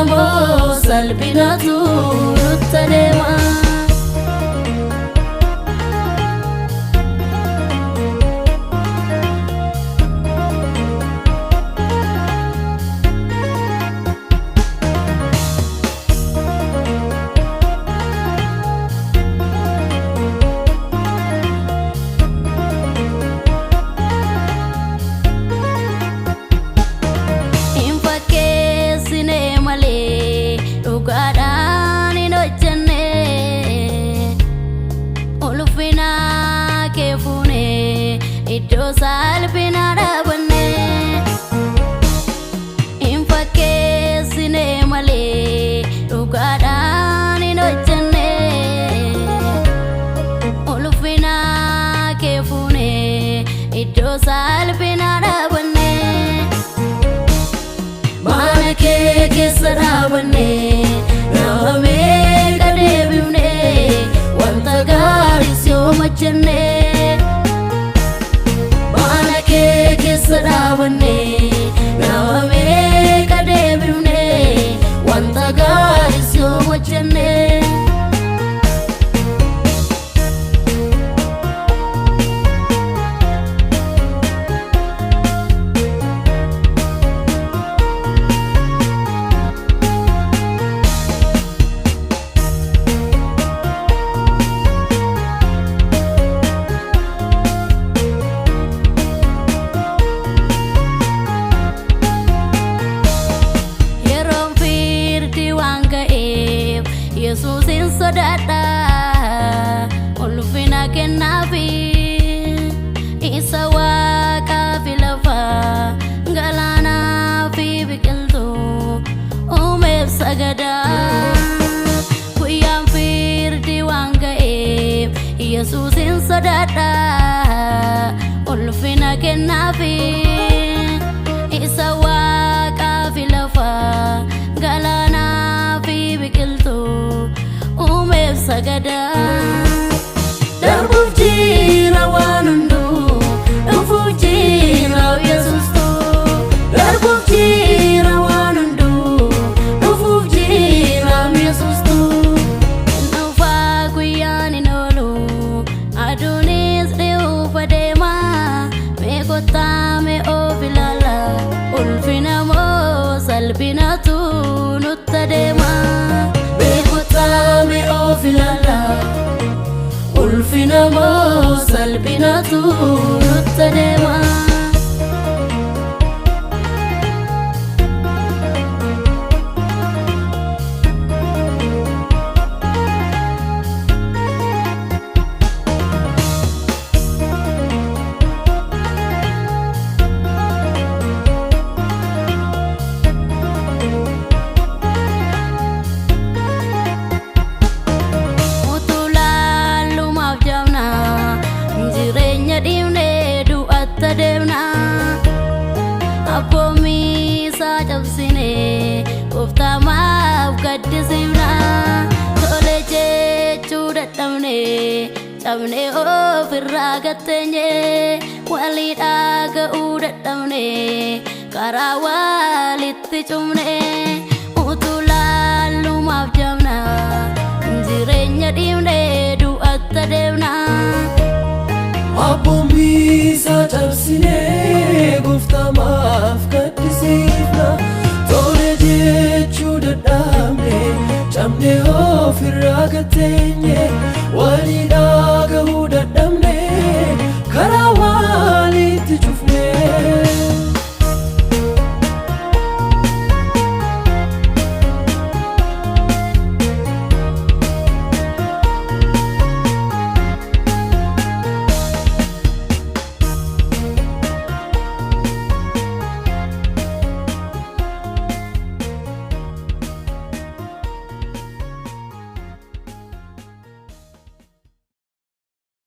Ulfina moo salphinatu nutti adeema? Hin fakkeessine malee dhugaadhaan hin hojjenne. Ulfina kee fuune iddoo salphina dhaabanne. Hin fakkeessine malee dhugaadhaan hin hojjenne. Ulfina kee fuune iddoo salphina dhaabanne. Mana kee keessa dhaabanne, nama meeqa deebifne, wanta gaarii yoo hojjenne. Mana kee keessa dhaabanne, nama meeqa deebifne, wanta gaarii yoo hojjenne. Yeroon firdii waan ga'eef Yesuusin sodaadha. Ulfina kennaafi isa waaqaa fi lafaa, galaanaa fi biqiltuu uumeef sagadaa. Guyyaan firdii waan ga'eef Yesuusin sodaadha. Ulfina kennaafi isa waaqaa fi lafaa, galaanaa fi biqiltuu uumeef sagadaa. Darbuuf jira waan hunduu, dhufuuf jira Yesuustu. Darbuuf jira waan hunduu, dhufuuf jira Yesuustu. Dhufaa guyyaan hin oolu, aduunis dhi'uuf adeema. Mee kottaa, mee of ilaala, ulfina moo salphinatu nutti adeema? Mee kottaa, mee of ilaala, ulfina moo salphinatu nutti adeema? Utuu laallumaaf jaamna, jireenya dhiibnee du'atti adeemna. Abboommii isaa cabsine gooftaamaaf gaddisiifna. Tole jechuu dadhabne, cabnee ofirraa gatteenye, walii dhaga'uu dadhabne, karaa walitti cufne. Utuu laallumaaf jaamna, jireenya dhiibnee du'atti adeemna. Abboommii isaa cabsinee gooftaamaaf gaddisiifna. Tole jechuu dadhabne, cabnee ofirraa gatteenye walii.